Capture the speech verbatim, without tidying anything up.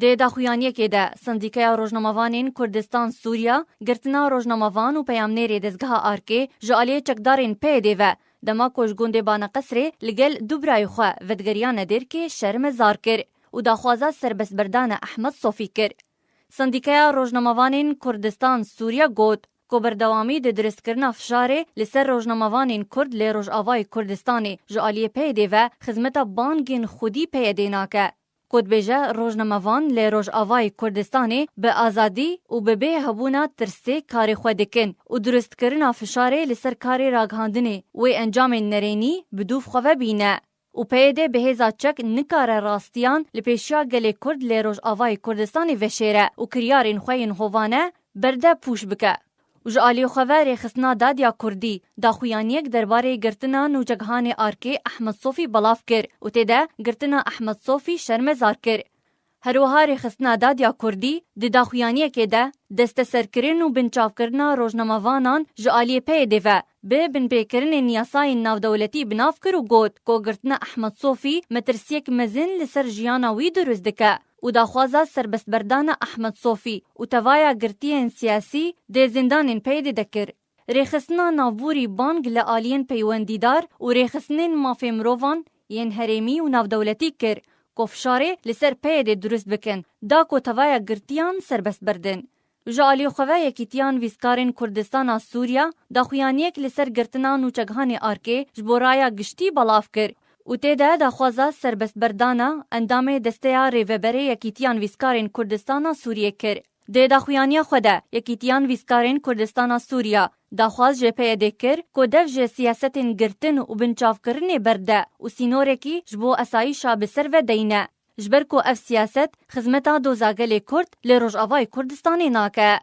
Di daxuyaniyekê de, Sendîkaya Rojnamevanên Kurdistan Sûriya, girtina rojnamevan û peyamnêrê dezgeha Arkê ji aliyê çekdarên P Y D'ê ve, dema ku ji gundê Baneqesrê li gel du birayê xwe vedigeriyane Dêrkê şermezar kir û daxwaza serbestberdana Ehmed Sofî kir. Sendîkaya Rojnamevanên Kurdistan Sûriya got ku berdewamî di dirustkirina fişarê li ser rojnamevanên Kurd li Rojavayê Kurdistanê ji aliyê P Y D'ê ve xizmeta bangên xwedî P Y D'ê nake. Ku dibêje, rojnamevan li Rojavayê Kurdistanê bi azadî û bi bê hebûna tirsê karê xwe dikin û dirustkirina fişarê li ser karê ragihandinê wê encamên nerênî bi dûv xwe ve bîne û P Y D bi hêza çek nikare rastiyan li pêşiya gelê Kurd li Rojavayê Kurdistanê veşêre û kiryarên xwe yên hovane berde pûç bike. Û ji aliyê xwe ve rêxistina Dadiya Kurdî daxuyaniyek derbarê girtina nûçegihanê Arkê Ehmed Sofî belav kir û tê de girtina Ehmed Sofî şermezar kir. Her wiha rêxistina Dadiya Kurdî di daxuyaniyekê de desteserkirin û binçavkirina rojnamevanan ji aliyê P Y D'ê ve bi binpêkirinên yasayên navdewletî bi nav kir û got ku girtina Ehmed Sofî metirsiyek mezin li ser jiyana wî dirust dike û daxwaza serbestberdana Ehmed Sofî û tevaya girtiyên siyasî dê zindanên P Y D'ê de kir. Rêxistina navborî bang li aliyên peywendîdar û rêxistinên mafê mirovan yên herêmî û navdewletî kir ku fişarê li ser P Y D'ê dirust bikin, da ku tevaya girtiyan serbest berdin. Ji aliyê xwe ve Yekîtiya Nivîskarên Kurdistana Sûriya daxuyaniyek li ser girtina nûçegihanê Arkê ji bo raya giştî belav kir û tê de daxwaza serbestberdana endamê Desteya Rêveberê Yekîtiya Nivîskarên Kurdistana Sûriyê kir. Di daxuyaniya xwe de, Yekîtiya Nivîskarên Kurdistana Sûriya daxwaz ji P Y D'ê kir ku dev ji siyasetên girtin û binçavkirinê berde û sînorekî ji bo esayîşa bi ser ve deyne, ji ber ku ev siyaset xizmeta doza gelê Kurd li Rojavayê Kurdistanê nake.